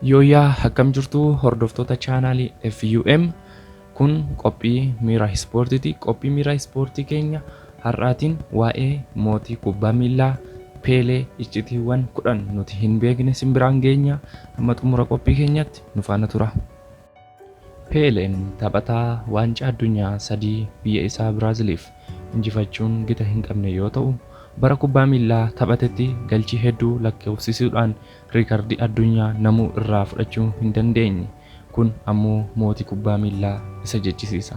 Yooyyaa akkam jirtu hordoftoota chaanaalii FUM kun qophii miira ispoortiiti. Qophii miira ispoortii keenya har'aatiin waa'ee mootii kubbaa miillaa Peelee iccitiiwwan 10 nuti hin beekne simbiraan geenya hamma xumura qophii keenyatti nu faana tura. Peeleen taphataa waancaa addunyaa sadii biyya isaa Biraaziliif injifachuun gita hin qabne yoo ta'u, bara kubbaa miillaa taphatetti galchii hedduu lakkoofsisuudhaan riikardii addunyaa namuu irraa fudhachuu hin dandeenye. Kun ammoo mootii kubbaa miillaa isa jechisiisa.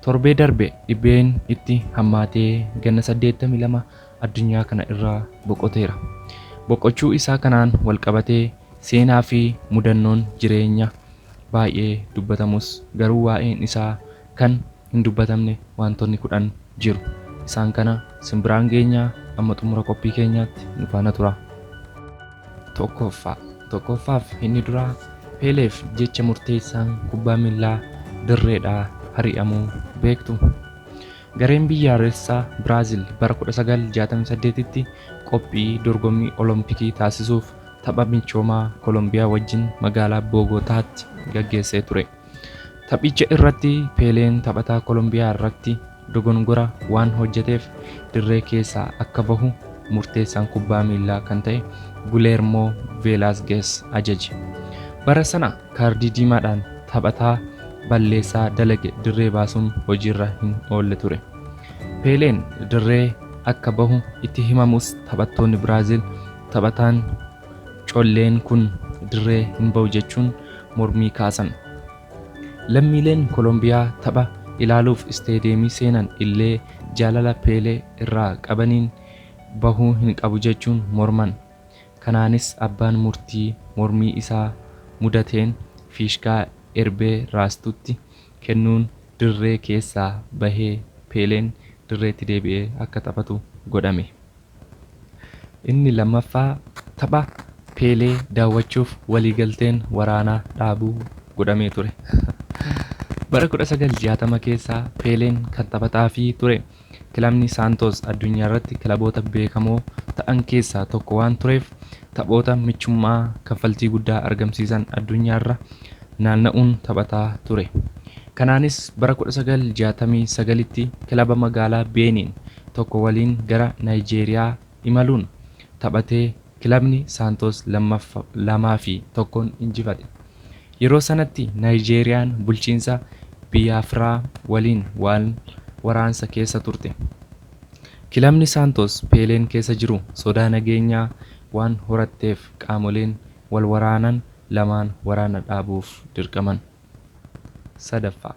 Torbee darbe dhibeen itti hammaatee ganna 82 addunyaa kana irraa boqoteera. Boqochuu isaa kanaan walqabatee seenaa fi mudannoon jireenya baay'ee dubbatamus garuu waa'een isaa kan hin dubbatamne wantoonni 10 jiru. Isaan kana simbiraan geenyaa amma xumura qophii keenyaatti nu faana tura. Tokkoffaa. Tokkoffaaf inni duraa Peeleef jecha murteessaan kubbaa miillaa dirreedhaa hari'amuu beektu. Gareen biyyaalessaa Biraazil bara 1968tti qophii dorgommii Olompikii taasisuuf tapha michoomaa Kolombiyaa wajjin magaalaa Boogotaatti gaggeessee ture. Taphicha irratti Peeleen taphataa Kolombiyaa irratti dogongora waan hojjeteef dirree keessaa akka bahu murteessaan kubbaa miillaa kan ta'e Guleermoo Veelaasgees ajaje. Bara sana kaardii diimaadhaan taphataa balleessaa dalage dirree baasuun hojiirra hin oolle ture. Peeleen dirree akka bahu itti himamus taphattoonni Biraazil taphataan colleen kun dirree hin bahu jechuun mormii kaasan. Lammiileen Kolombiyaa tapha ilaaluuf isteediyeemii seenan illee jaalala Peelee irraa qabaniin bahuu hin qabu jechuun morman. Kanaanis abbaan murtii mormii isaa mudateen fiishkaa erbee raastutti kennuun dirree keessaa bahee Peeleen dirreetti deebi'ee akka taphatu godhame. Inni lammaffaa tapha Peelee daawwachuuf waliigalteen waraanaa dhaabuu godhamee ture. Bara 1960 keessa Peeleen kan taphataafii ture kilabni Saantoos addunyaarratti kilaboota beekamoo ta'an keessaa tokko waan tureef taphoota michummaa kaffaltii guddaa argamsiisan addunyaarra naanna'uun taphataa ture. Kanaanis bara 1969tti kilaba magaalaa Beeniin tokko waliin gara Naayijeeriyaa imaluun taphatee kilabni Saantoos 2 fi 1n injifate. Yeroo sanatti Naayijeeriyaan bulchiinsa Biyaafiraa waliin wal waraansa keessa turte. Kilabni Saantoos Peeleen keessa jiru sodaa nageenyaa waan horatteef qaamoleen wal waraanan lamaan waraana dhaabuuf dirqaman. Sadaffaa.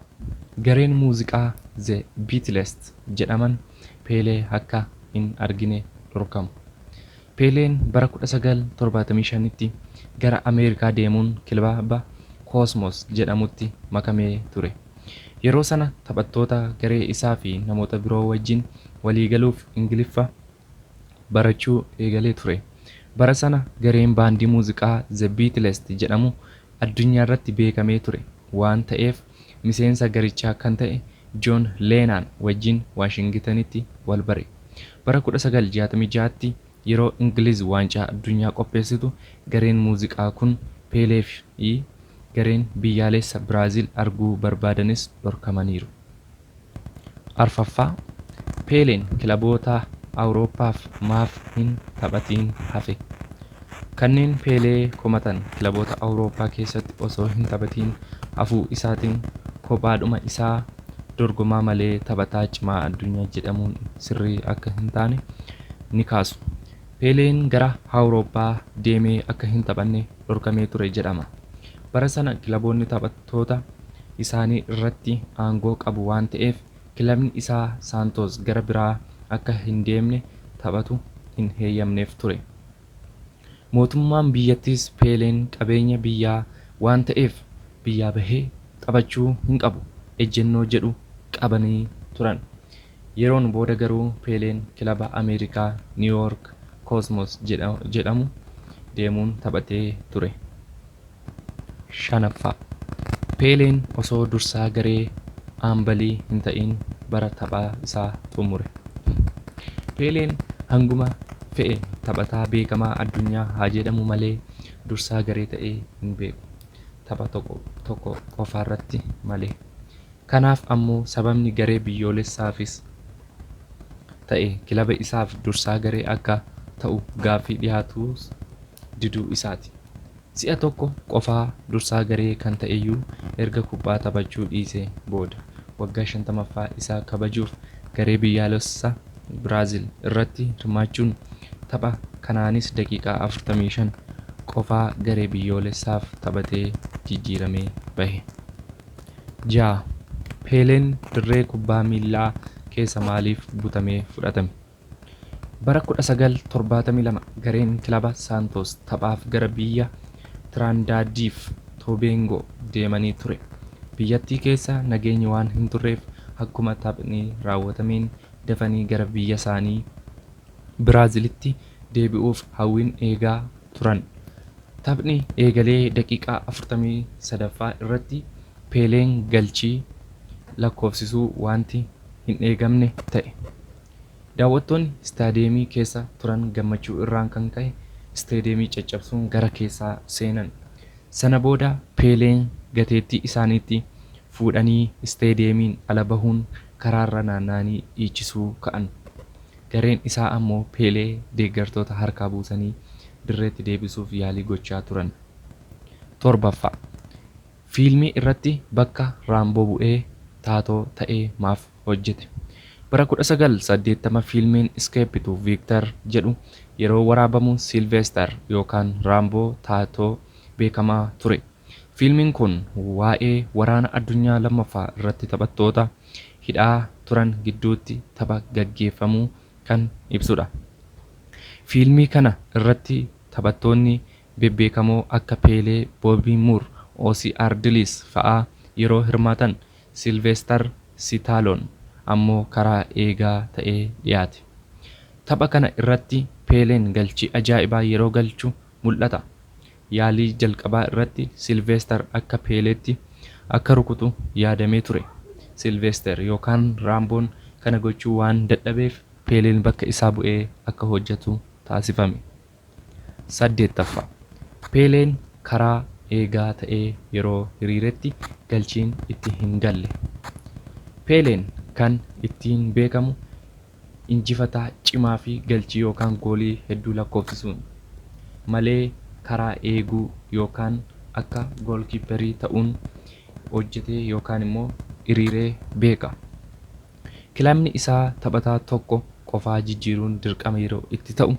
Gareen muuziqaa The Beatles jedhaman Peelee akka hin argine dhorkamu. Peeleen bara 1975tti gara Ameerikaa deemuun kilaba Koosmos jedhamutti makamee ture. Yeroo sana taphattoota garee isaa fi namoota biroo wajjin waliigaluuf Ingiliffa barachuu eegalee ture. Bara sana gareen baandii muuziqaa The Beatles jedhamu addunyaarratti beekamee ture waan ta'eef miseensa garichaa kan ta'e Joon Leenaan wajjin Waashingitanitti wal bare. Bara 1966tti yeroo Ingiliz waancaa addunyaa qopheessitu gareen muuziqaa kun Peelee fi gareen biyyaalessa Biraazil arguu barbaadanis dhorkamaniiru. Arfaffaa, Peeleen kilaboota Awurooppaaf maaf hin taphatiin hafe? Kanneen Peelee komatan kilaboota Awurooppaa keessatti osoo hin taphatiin hafuu isaatiin kophaadhuma isaa dorgomaa malee taphataa cimaa addunyaa jedhamuun sirrii akka hin taane ni kaasu. Peeleen gara Awurooppaa deemee akka hin taphanne dhorkamee ture jedhama. Bara sana kilaboonni taphattoota isaanii irratti aangoo qabu waan ta'eef kilabni isaa Saantoos gara biraa akka hin deemne taphatu hin heeyyamneef ture. Mootummaan biyyattiis Peeleen qabeenya biyyaa waan ta'eef biyyaa bahee taphachuu hin qabu ejjennoo jedhu qabanii turan. Yeroon booda garuu Peeleen kilaba Ameerikaa Niiwoork Koosmos jedhamu deemuun taphatee ture. Shanaffaa. Peeleen osoo dursaa garee Aambalii hin ta'in bara taphaa isaa xumure. Peeleen hanguma fe'e taphataa beekamaa addunyaa haa jedhamu malee dursaa garee ta'ee hin beeku. Tapha tokko tokko qofaarratti malee. Kanaaf ammoo sababni garee biyyoolessaafis ta'e kilaba isaaf dursaa garee akka ta'u gaaffii dhiyaatus diduu isaati. Si'a tokko qofaa dursaa garee kan ta'eyyuu erga kubbaa taphachuu dhiisee booda waggaa 50ffaa isaa kabajuuf garee biyyaalessa Biraazil irratti hirmaachuun tapha kanaanis daqiiqaa 45 qofaa garee biyyoolessaaf taphatee jijjiiramee bahe. 6. Peeleen dirree kubbaa miillaa keessa maaliif butamee fudhatame? Bara 1972 gareen kilaba Saantos taphaaf gara biyya Tiraandaadiif Tobeengoo deemanii ture. Biyyattii keessa nageenyi waan hin turreef akkuma taphni raawwatameen dafanii gara biyyasaanii Biraazilitti deebi'uuf hawwiin eegaa turan. Taphni eegalee daqiiqaa 43ffaa irratti Peeleen galchii lakkoofsisuu wanti hin eegamne ta'e. Daawwattoonni istaadiyeemii keessa turan gammachuu irraan kan ka'e istaadiyeemii caccabsuun gara keessaa seenan. Sana booda Peeleen gateettii isaaniitti fuudhanii istaadiyeemiin ala bahuun karaarra naanna'anii dhiichisuu ka'an. Gareen isaa ammoo Peelee deeggartoota harkaa buusanii dirreetti deebisuuf yaalii gochaa turan. 7ffaa. Fiilmii irratti bakka Raamboo bu'ee taatoo ta'ee maaf hojjete? Bara 1980 fiilmiin Escape to Victor jedhu yeroo waraabamu Silvester yookaan Raamboo taatoo beekamaa ture. Fiilmiin kun waa'ee waraana addunyaa lammaffaa irratti taphattoota hidhaa turan gidduutti tapha gaggeeffamuu kan ibsudha. Fiilmii kana irratti taphattoonni bebbeekamoo akka Peelee, Boobii Muur, Oosii Ardilis fa'aa yeroo hirmaatan Silvester Sitaaloon ammoo karaa eegaa ta'ee dhiyaate. Tapha kana irratti Peeleen galchii ajaa'ibaa yeroo galchu mul'ata. Yaalii jalqabaa irratti Silvester akka Peeleetti akka rukutu yaadamee ture. Silvester yookaan Raamboon kana gochuu waan dadhabeef Peeleen bakka isaa bu'ee akka hojjetu taasifame. 8ffaa. Peeleen karaa eegaa ta'ee yeroo hiriiretti galchiin itti hin galle. Peeleen kan ittiin beekamu injifataa cimaa fi galchii yookaan goolii hedduu lakkoofsisuun malee karaa eeguu yookaan akka goolkiipparii ta'uun hojjetee yookaan immoo hiriiree beeka. Kilabni isaa taphataa tokko qofaa jijjiiruun dirqama yeroo itti ta'u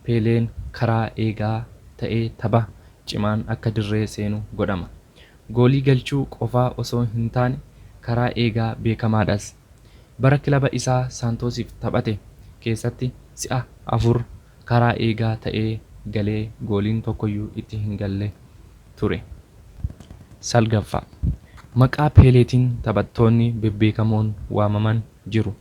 Peeleen karaa eegaa ta'ee tapha cimaan akka dirree seenu godhama. Goolii galchuu qofaa osoo hin taane karaa eegaa beekamaadhas. Bara kilaba isaa Saantoosiif taphate keessatti si'a 4 karaa eegaa ta'ee galee gooliin tokkoyyuu itti hin galle ture. 9ffaa. Maqaa Peeleetiin taphattoonni bebbeekamoon waamaman jiru.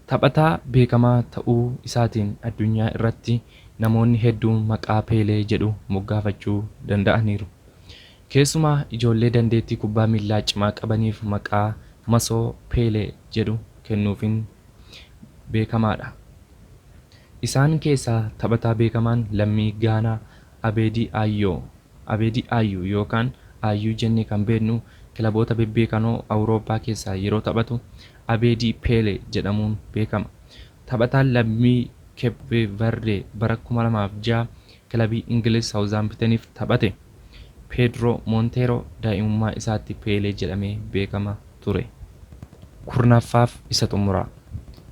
Taphataa beekamaa ta'uu isaatiin addunyaa irratti namoonni hedduun maqaa Peelee jedhu moggaafachuu danda'aniiru. Keessumaa ijoollee dandeettii kubbaa miillaa cimaa qabaniif maqaa masoo Peelee jedhu kennuufiin beekamaadha. Isaan keessaa taphataa beekamaan lammii Gaanaa Abeedii Aayyoo, Abeedii Aayyuu yookaan Aayyuu jennee kan beeknu kilaboota bebbeekanoo Awurooppaa keessaa yeroo taphatu Abeedii Peelee jedhamuun beekama. Taphataan lammii Keeppe Verde bara 2006 kilabii Ingiliz Saawuzaampitaniif taphate Peedroo Moonteeroo daa'imummaa isaatti Peelee jedhamee beekama ture. 10ffaaf isa xumuraa.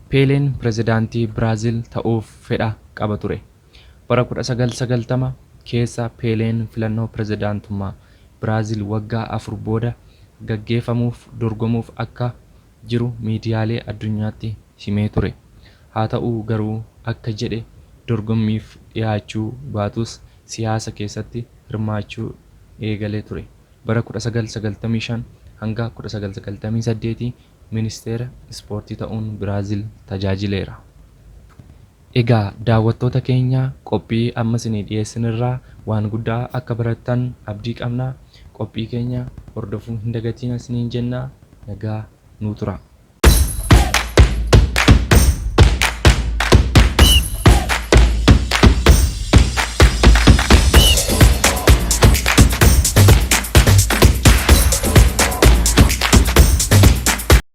Peeleen pirezidaantii Biraazil ta'uuf fedha qaba ture. Bara 1990 keessa Peeleen filannoo pirezidaantummaa Biraazil waggaa 4 booda gaggeeffamuuf dorgomuuf akka jiru miidiyaalee addunyaatti himee ture. Haa ta'u garuu akka jedhe dorgommiif dhiyaachuu baatus siyaasa keessatti hirmaachuu eegalee ture. Bara 1995 hanga 1998 ministeera ispoortii ta'uun Biraazil tajaajileera. Egaa daawwattoota keenya qophii amma isinii dhiyeessinirraa waan guddaa akka barattan abdii qabna. Qophii keenya hordofuu hin dagatiin isiniin jenna. Nagaa nuu tura.